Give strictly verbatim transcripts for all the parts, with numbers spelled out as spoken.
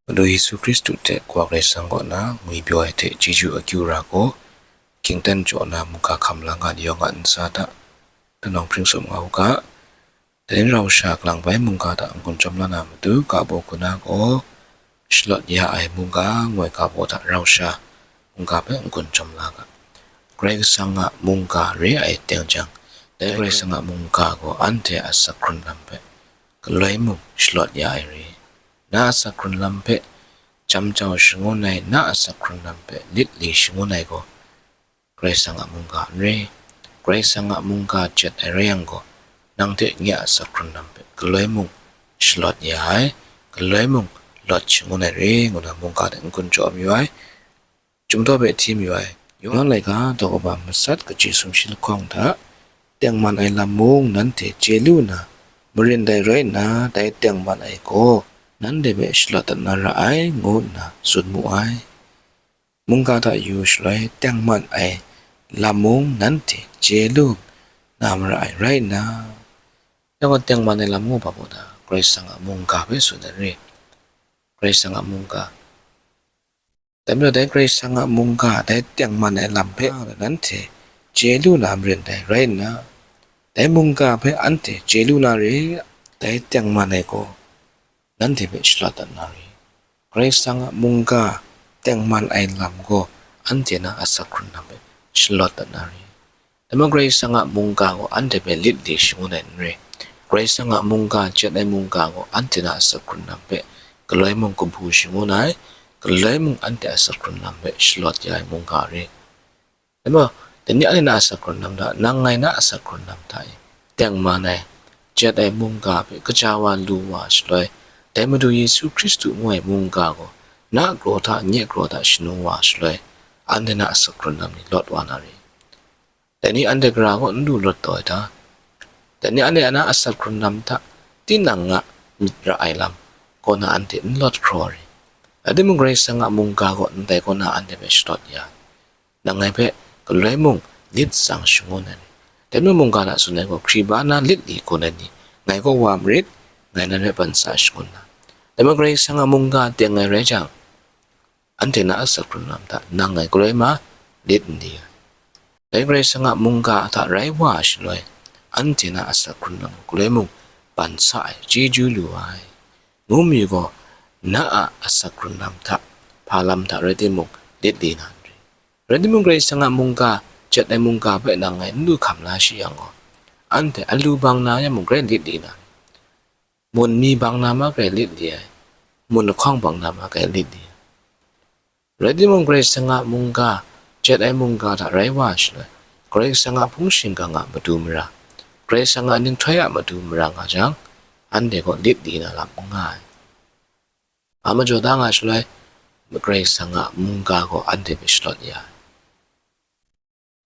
Madu Yesu Hkristu hte Kawa Karai Kasang kaw na ngwipyaw ai hte chyeju akyu ra gaw, hkyingten jaw na mungga hkam la nga ai yawng a ntsa hta, tanawng hpring sum nga u ga, dai rau sha kalang bai mungga hta n-gun chyawm la na matu, ga baw hku na gaw, shalawt ya ai mungga ngoi ga baw hta rau sha mungga hpe n-gun chyawm la ga. Karai Kasang a mungga re ai teng jang, dai Karai Kasang a mungga gaw anhte a asak hkrun lam hpe galoi mung shalawt ya ai re. Na asak hkrun lam hpe jam jau shangun ai, na asak hkrun lam hpe lit li shangun ai gaw, Karai Kasang a mungga n re. Karai Kasang a mungga jet ai rai yang gaw, nang hte nye a asak hkrun lam hpe galoi mung shalawt ya ai, galoi mung lawt shangun ai re, ngu na mungga hte n-gun jaw mayu ai, Chyum daw hpe hti mayu ai. Yawhan laika daw kaba matsat kaji sumshi lahkawng hta, tengman ai lam mung nanhte chye lu na, marin dai rai nna, dai tengman ai gaw nanhte hpe shalawt dat na ra ai, ngu nna tsun mu ai. Mungga hta yu shaloi, tengman ai lam mung nanhte chye lu na mara ai rai nna, yawng a tengman ai lam ngu hpa mung na, Karai Kasang a mungga hpe tsun ai re. Karai Kasang a mungga. Dai majaw dai Karai Kasang a mungga, dai tengman ai lam hpe nanhte chye lu na marin dai rai nna, dai mungga hpe anhte chye lu na re, dai tengman ai gaw nanhte hpe shalawt dat na re. Karai Kasang a mungga tengman ai lam gaw anhte na asak hkrun lam hpe shalawt dat na re. Dai majaw Karai Kasang a mungga gaw anhte hpe lit li shangun ai n re. Karai Kasang a mungga jet ai mungga gaw anhte na asak hkrun lam hpe galoi mung kumhpu shangun ai, galoi mung anhte asak hkrun lam hpe shalawt ya ai mungga re. Dai majaw, dai ni anhte na asak hkrun lam hta, nang ngai na asak hkrun lam hta e, tengman ai, jet ai mungga hpe kaja wa lu wa shaloi, dai Madu Yesu Hkristu ngu ai mungga gaw na kraw hta, nye kraw hta shanung wa shaloi, anhte na asak hkrun lam ni lawt wa na re. Dai ni anhte gara gaw n lu lawt taw ai ta? Dai ni anhte a na asak hkrun lam hta, tinang a myit ra ai lam kaw na anhte n lawt hkraw ai. Rai timung, Karai Kasang a mungga gaw ndai kaw na anhte hpe shalawt ya ai. Nang ngai hpe galoi mung lit tsang shangun ai ni, dai majaw mungga hta tsun ai gaw, hkriba na lit li gun ai ni, ngai kaw wa marit, ngai nan hpe ban sa shangun na. Dai majaw Karai Kasang a mungga teng ai rai jang, anhte na asak hkrun lam hta nang ngai galoi ma lit n di ai. Dai Karai Kasang a mungga hta rai wa ai shaloi, anhte na asak hkrun lam galoi mung ban sa ai, chyeju lu ai, ngu mi gaw, na a asak hkrun lam hta, hpa lam hta rai timung, lit li na n re. Rai timung, Karai Kasang a mungga, jet ai mungga hpe nang ngai n lu hkam la shi yang gaw, anhte alu bang na yang mung grai lit li na n re. Mun mi bang na ma grai lit li ai, mun lahkawng bang na ma grai lit li ai. Rai timung, Karai Kasang a mungga, jet ai mungga hta rai wa ai shaloi, Karai Kasang a hpung shingkang a matu mara, Karai Kasang a ninghtoi a matu mara nga jang, anhte gaw lit li na lam n nga ai. Hpa majaw da nga shaloi, Karai Kasang a mungga gaw anhte hpe shalawt ya ai.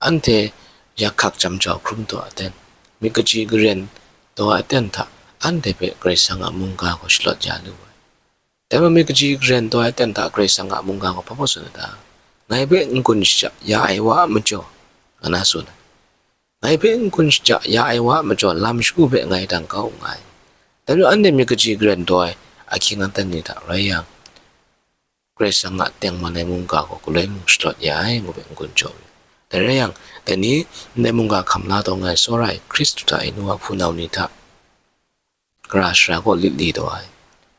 Anhte yak hkak jam jau hkrum taw ai aten, myit kaji karen taw ai aten hta, anhte hpe Karai Kasang a mungga gaw shalawt ya lu ai. Dai majaw myit kaji karen taw ai aten hta Karai Kasang a mungga gaw hpa baw tsun ai ta? Ngai hpe n-gun shaja ya ai wa a majaw, nga na tsun ai. Ngai hpe n-gun shaja ya ai wa a majaw, lam shagu hpe ngai dang kau nngai. Dai majaw anhte myit kaji karen taw ai ahkying aten ni hta rai yang, Karai Kasang a tengman ai mungga gaw galoi mung shalawt ya ai, ngu hpe n-gun jaw ai. Dai rai yang, dai ni, ndai mungga hkam la taw nga ai tsawra ai Hkristu hta e nu wa hpunau ni hta, gara shara gaw lit li taw ai,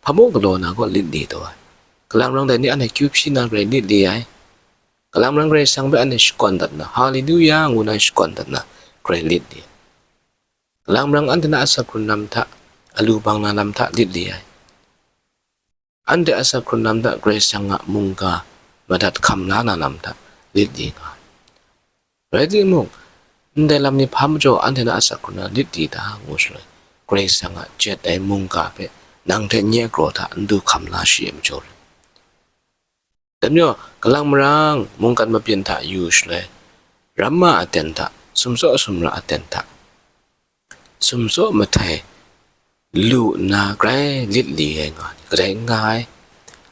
hpa mung galaw na gaw lit li taw ai, kalang rang dai ni anhte kyu hpyi na grai lit li ai, kalang rang Karai Kasang hpe anhte shakawn dat na, Haleluya ngu na shakawn dat na grai lit li ai, kalang rang anhte na asak hkrun lam hta, alu bang na lam hta lit li ai. Anhte asak hkrun lam hta Karai Kasang a mungga madat hkam la na lam hta lit li nga ai. Rai timung, ndai lam ni hpa majaw anhte na asak hkrun lam lit li ta ngu shaloi, Karai Kasang a jet ai mungga hpe nang hte nye kraw hta n du hkam la shi ai majaw rai. Dai majaw, kalang marang mungkan mabyin hta yu shaloi, ramma aten hta, sumtsaw sumra aten hta, sumtsaw mahtai lu nna grai lit li ai nga ni kadai n nga ai.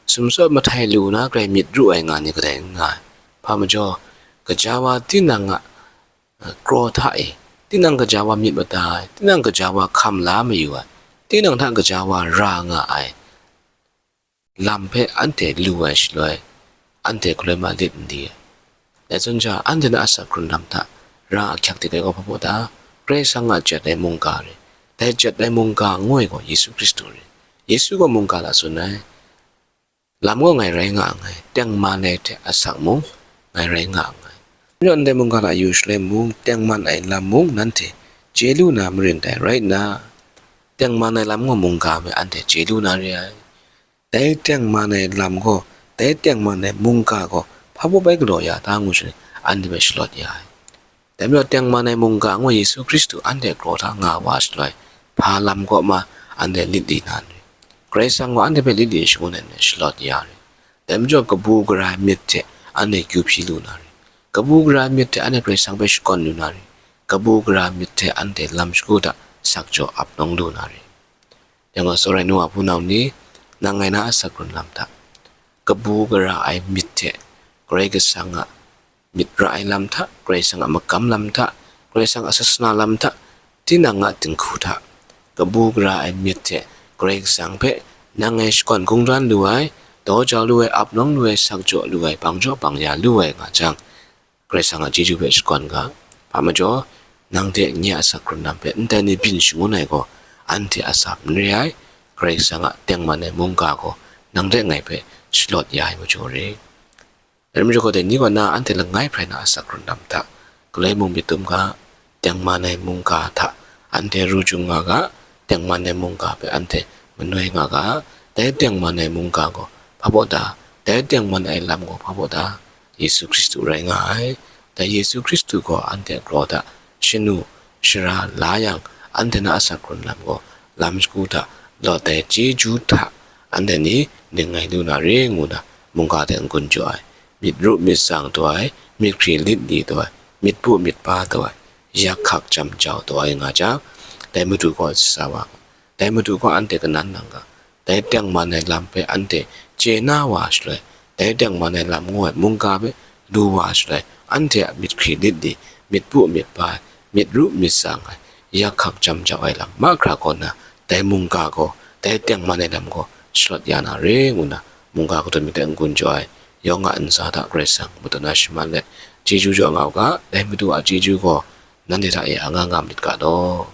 Sumtsaw mahtai lu nna grai myit ru ai nga ni kadai n nga ai. Hpa majaw, gaja wa tinang a, eh, kraw hta e, tinang gaja wa myit mada ai, tinang gaja wa hkam la mayu ai, tinang hta gaja wa ra nga ai, lam hpe anhte lu ai shaloi, anhte galoi ma lit n di ai. Dai zawn sha, anhte na asak hkrun lam hta ra ahkyak dik ai gaw hpa baw ta? Karai Kasang a jat ai mungga re. Dai jat ai mungga ngu ai gaw Yesu Hkristu re. Yesu gaw mungga la tsun ai. Lam gaw ngai rai nga nngai, tengman ai hte asak mung ngai rai nga nngai. Majaw ndai mungga hta yu shaloi mung, tengman ai lam mung nanhte chye lu na marin dai rai nna, tengman ai lam gaw mungga hpe anhte chye lu na re ai. Dai tengman ai lam gaw, dai tengman ai mungga gaw hpa baw bai galaw ya ta ngu shaloi, anhte hpe shalawt ya ai. Dai majaw tengman ai mungga ngu Yesu Hkristu anhte kraw hta nga wa shaloi, hpa lam kaw ma anhte lit li na n ri. Karai Kasang gaw anhte hpe lit li shangun ai n rai, shalawt ya ri. Dai majaw kabu gara ai myit hte anhte kyu hpyi lu na ri. Kabu gara ai myit hte anhte Karai Kasang hpe shakawn lu na ri. Kabu gara ai myit hte anhte lam shagu hta sakjaw ap nawng lu na ri. Yang gaw, tsawra ai nu wa hpunau ni, nang ngai na asak hkrun lam hta, kabu gara ai myit hte Karai Kasang a myit ra ai lam hta, Karai Kasang a magam lam hta, Karai Kasang a sasana lam hta, tinang a dinghku hta, kabu gara ai myit hte Karai Kasang hpe nang ngai shakawn kungran lu ai, daw jau lu ai, ap nawng lu ai, sakjaw lu ai, bang jaw bang ya lu ai nga jang, Karai Kasang a chyeju hpe shakawn ga. Hpa majaw, nang hte nye a asak hkrun lam hpe ndai ni byin shangun ai gaw, anhte a tsa n re ai. Karai Kasang a tengman ai mungga gaw nang hte ngai hpe shalawt ya ai majaw re. Dai majaw gaw, dai ni kaw na anhte langai hprai na asak hkrun lam hta galoi mung myit dum ga, tengman ai mungga hta anhte ru jung nga ga, tengman ai mungga hpe anhte manoi nga ga, dai tengman ai mungga gaw hpa baw ta? Dai tengman ai lam gaw hpa baw ta? Yesu Hkristu rai nga ai. Dai Yesu Hkristu gaw anhte a kraw hta shanu shara la yang, anhte na asak hkrun lam gaw lam shagu hta lawt ai chyeju hta anhte ni ning ngai lu na re ngu na, mungga hte n-gun jaw ai, myit ru myit tsang taw ai, myit hkri lit li taw ai, myit pu myit pa taw ai, yak hkak jam jau taw ai nga jang, dai Madu gaw tsa wa, dai Madu gaw anhte kanan nang ga, dai tengman ai lam hpe anhte chye na wa shaloi, dai tengman ai lam ngu ai mungga hpe lu wa shaloi, anhte a myit hkri lit li, myit pu myit pa ai, myit ru myit tsang ai, yak hkak jam jau ai lam mahkra kaw na, dai mungga gaw, dai tengman ai lam gaw shalawt ya na re ngu na, mungga kadawn myit hte n-gun jaw ai, yawng a ntsa hta Karai Kasang madu na shaman let, chyeju jaw nga u ga, dai Madu a chyeju gaw nanhte hta e a nga nga myit ga law.